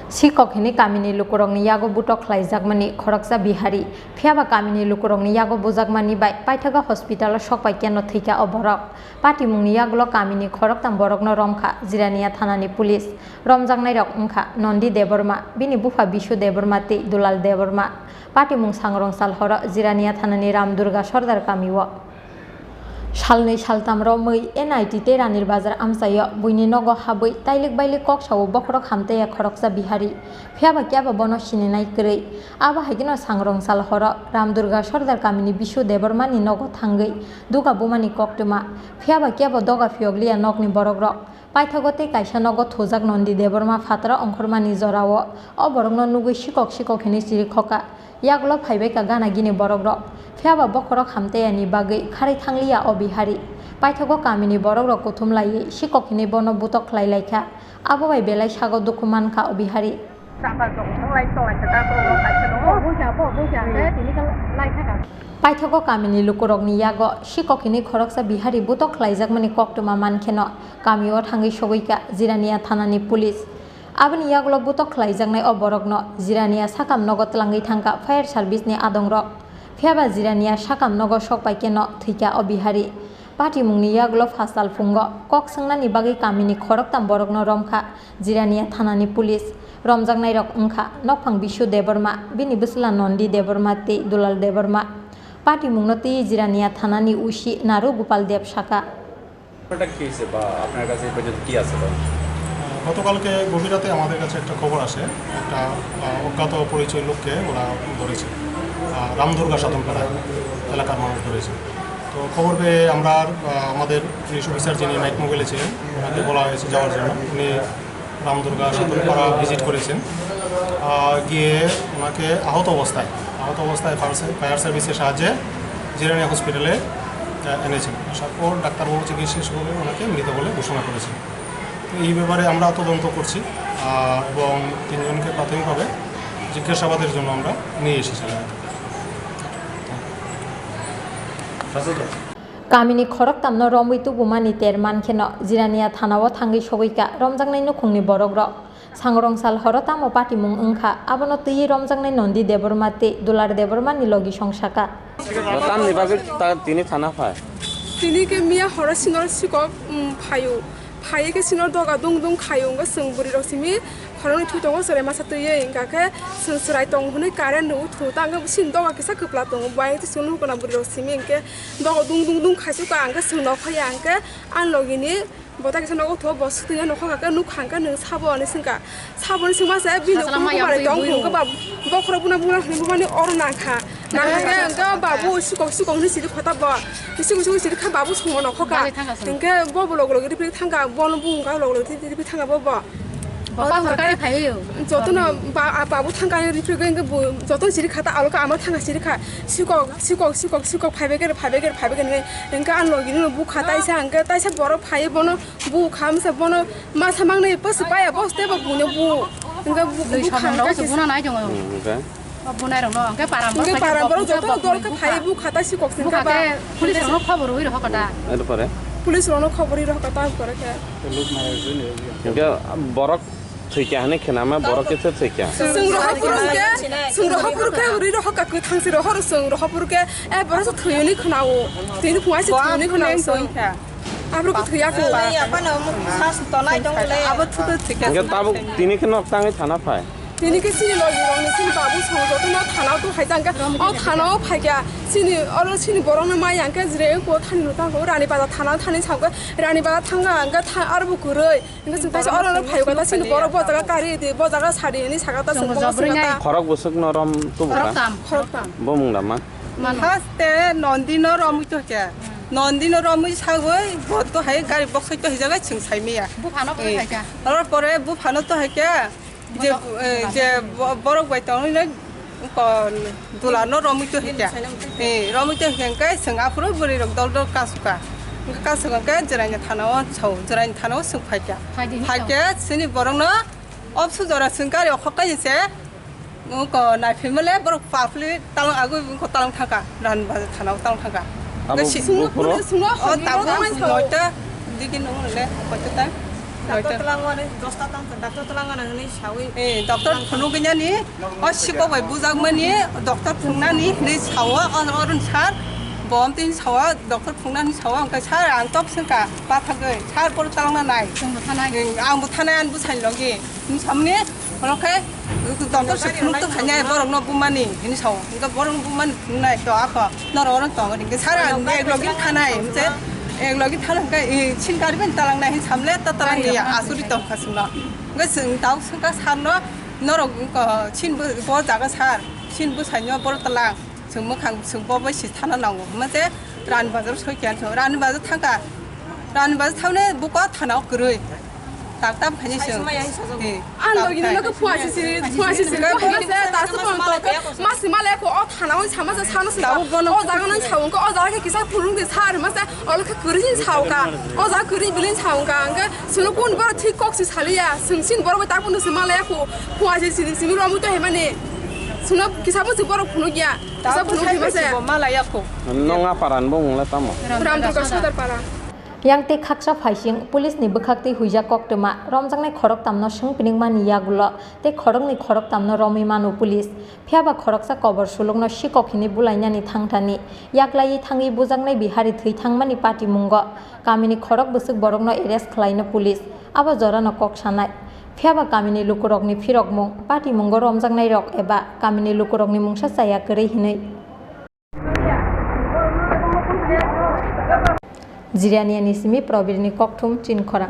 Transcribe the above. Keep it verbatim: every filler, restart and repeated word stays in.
Sikok hwnwi kamini lukurokni yago butok khlaijakmani khoroksa Bihari, phiyaba kamini lukurokni yago bujakmani bai paithago hospital-o sokpai keno thwikha o borok. Patimungni yagulo kamini khoroktham borokno romkha Jirania thanani police. Romjaknairok wngkha Nondi Debbarma, bini bupha Bishu Debbarma tei Dulal Debbarma. Patimung sangrongsal horo Jirania thanani Ram Durga Sordar kamio. Salnwi saltam romwi N I T tei Ranir Bazar amchaio buini nogo habwi tailik bailik kok sao bokhorok hamtaiya khoroksa Bihari. Phiyaba kebo bono sininai kwrwi. Abo hai kheno sangrongsal horo Ram Durga Sordar kamini Bishu Debbarmani nogo thangwi duga bumani koktwma. Phiyaba kebo doga phiyokliya nokni borokrok. Paithago tei kaisa nogo thujak Nondi Debbarma phataro ongkhormani jorao o borokno nugwi sikok sikok hinwi chirikhokha. Yagulo phaibaikha gana gini borokrok. Phiyaba bokhorok hamtaiyani bagwi kharwi thangliya o Bihari. Paithago kamini borokrok kuthum laiwi sikok hinwi bono butok khlai laikha. Abo bai belai sago dukhu mankha o Bihari. Chapal tong tong lai tong lai kha ta tong lai kha no. Bo bo ja, bo bo ja, tini ka lai kha ka. Paithago kamini lukurokni yago sikok hinwi khoroksa Bihari butok khlaijakmani koktwma mankheno kamio thangwi sogwikha Jirania thanani police. Aboni yagulo butok khlaijaknai o borokno Jirania sakam nogo twlangwi thangkha fire service ni adongrok. Phiyaba Jirania sakam nogo sokpai keno thwikha o Bihari. Patimungni yagulo phasal phungo kok swngnani bagwi kamini khoroktham borokno romkha Jirania thanani police. Romjaknairok wngkha nokphang Bishu Debbarma, bini bwsla Nondi Debbarma tei Dulal Debbarma. Patimungno twiwi Jirania thanani O C Naru Gopal Deb sakha. ঘটনাটা কি হয়েছে বা আপনার কাছে এই পর্যন্ত কি আছে বা? গতকালকে গভীর রাতে আমাদের কাছে একটা খবর আসে, একটা, আহ, অজ্ঞাত পরিচয় লোককে ওরা ধরেছে, আহ, রামদুর্গা সাধনপাড়া এলাকার মানুষ ধরেছে। তো খবর পেয়ে আমরা, আহ, আমাদের পুলিশ অফিসার যিনি নাইট মোবাইলে ছিলেন, ওনাকে বলা হয়েছে যাওয়ার জন্য। উনি রামদুর্গা সাধনপাড়া ভিজিট করেছেন। আহ, গিয়ে ওনাকে আহত অবস্থায়, আহত অবস্থায় ফায়ার সা-, ফায়ার সার্ভিসের সাহায্যে জিরানিয়া হসপিটালে, আহ, এনেছেন। আসার পর ডাক্তারবাবু চিকিৎসা শুরু করে ওনাকে মৃত বলে ঘোষণা করেছেন। তো এই ব্যাপারে আমরা তদন্ত করছি, আহ, এবং তিনজনকে প্রাথমিকভাবে জিজ্ঞাসাবাদের জন্য আমরা নিয়ে এসেছিলাম। Kamini khoroktham no romwi tubumani ter mankheno Jirania thanao thangwi sogwikha romjaknai nukhungni borokrok. Sangrongsal horo tamo patimung wngkha, abono twiwi romjaknai Nondi Debbarma tei Dular Debbarma ni logi song sakha. Tamni bagwi ta tini thana phai? Tini khe miya horo sinor sikok, um, phaio. Phaiwi khe sinor doga dung dung khaio, wngkha chwng bwrwi rok simi khoroknwi thwi tongo, chwrai masa twiwi, hingkha khe chwng chwrai tongo hwnwi current rw thu ta, wngkha sini doga kisa kwpla tongo, bai twi chwng nukuna bwrwi rok simi, hingkhe doga dung dung dung khaisukha, hingkhe chwng nok phaiya, hingkhe ani logi ni. Bo ta kisa nogo tho, bo swtwngya nokha kha khe nukha hwnkhe nwng sabo hinwi swngkha. Sabo hinwi swngma se bini ukuluk mari tong thung khe ba bokhorok buna buna hinwi bumani oro nangkha. Nangkha khe hwnkhe babu sikok sikok hinwi siri khota bo. Sikok sikok siri kha babu songmo nokho kha. Hwnkhe bo bo log log ripri thangkha, bono bu wngkha log log ripri thangkha bo bo. Jotono ba-, a babu thangkha ripri hwnkhe bo jotono siri kha ta alo khe ama thangkha siri kha. Sikok sikok sikok sikok phaibai khe phaibai khe phaibai khe hwnkhe ani logi nw bukha taisa hwnkhe taisa borok phaiwi bono. Bu khamsa bono masa mangnai pas paya bos tebo buino bu. Hingga bu, bu khamka kisa. Buna nai tongo. Hmm, okay. Bunai rokno hingke param borok joto dol khe phai bu khata sikok singka ba. Police rokno khobor rwi rokha kata. Erpore? Police rokno khobor rwi rokha ta pore khe. Hingke borok thwikya hwnwi khenama borok kisa thwikya. Sung rohopur ke, sung rohopur ke rwi rokha ka kwthang si rohor sung rohopur ke e borok thwiyoni khnao. Tini phungai si thwiyoni khnao sung. Abrok thwiya kho. Tonai, aphano sas tonai tong le. Abo thuto thika. Hingke tabuk tini khe nok tangwi thana phai. Tini khe chini logi rok ni chini babu song joto no thana o tu hai jang khe. O thana o phai kya. Chini oro chini borok no mai yang khe jire ko thani no tang ko Rani Bazar thana thani sao khe Rani Bazar thang ang khe tha aro bo kwrwi. Hingke chwng taisa oro no phai kata chini borok bo jaga kari di bo jaga sadi hini saka ta chwng bo saka ta. Khorok bwswk no rom tubu ka? Khorok tam. Bo mung da ma? Haste Nondi no romwi to khe. Nondi no romwi sagwi bo to hai gari box to hijaga chwng sai miya. Buphano to hai kha. Aro pore buphano to hai khe je, eh, je bo-, borok bai tongwi no ko dula no romwi to hai kha. Eh, romwi to hai khe chwng aphuru bwrwi rok dol dol kasuka. Hingke kasuka khe jwraini thana o sao, jwraini thana o chwng phai kha. Phai khe chini borok no opsu jora chwng gari o khok kai se. Wngko naiphaima le borok paphli talang agwi wngko talang thangkha, Rani Bazar thana o talang thangkha. Abo buphuru? O tabuk noita digi nung le koita ta. Doctor twlangmani dosta tang, doctor twlangmani hwnwi sawi. Eh, doctor phunugwi nani, o sikok bai bujakmani, doctor phungnani hwnwi sao, o, o, orun sar, bom tin sao, doctor phungnani sao, hwnkhe sar ang tok swngkha, pathagwi, sar boro twlangna nai. Chwngno thanai. Eh, ang bo thanai, ang bo sain logi. Hwnwi samani, oro khe, doctor se phunuk tong khainai, borokno bumani, hwnwi sao. Hwnkhe borokno bumani phunuknai, to akho, norok oro tongo, hwnkhe sar ang ek logi thanai, hwnse, ek logi thanai, hwnkhe, eh, sin karwi talangnai, hwnwi samle, ta talangni asuri tong kha chwngno. Hwnkhe chwng tau swngkha sarno, norok wngkha, sin bo, bo jaga sar, sin bwsaino boro talang, chwng mwkhang, chwng bo bai se thana nango, hwnma se Rani Bazar soi khe, Rani Bazar thangkha, Rani Bazar thaune buko thana o kwrwi, tak tam khaini chwng. Ang logi no ko phuasi si, phuasi si, ko hema se, ta su pon to, ma si ma le ko, o thana o sama sa, sama sa, o jaga no sa, ko o jaga kisa phulung de sar, ma sa, Olo khe kwrwi ni sao ka, o jaga kwrwi bwlwi ni sao ka, hwnkhe chwngno kun borok thik kok se saliya, chwng chini borok bai tabukno se malaya kho, phuya se sini simi romwi tong himani, chwngno kisa bo se borok phunukya, kisa phunuk hima se. Malaya kho. Nong aparan bo mungla tamo? Ramdurga Sodar para. Yang tei khaksa phaising, police ni bwkhak twi huijak koktwma, romjaknai khoroktamno swng piningmani yagulo tei khoroknwi khoroktamno romwi mano police. Phiya ba khoroksa kobor sulukno sikok hinwi bulainani thangthani yaklaiwi thangwi bujaknai Bihari thwi thangmani patimungo kamini khorok bwswk borokno arrest khlaino police, abo jorano kok sanai. Phiya ba kamini lukurokni phirokmung, patimungo romjaknairok eba kamini lukurokni mungsa chaya kwrwi hinwi. Jiraniani simi Probirni kokthum Chinkhorang.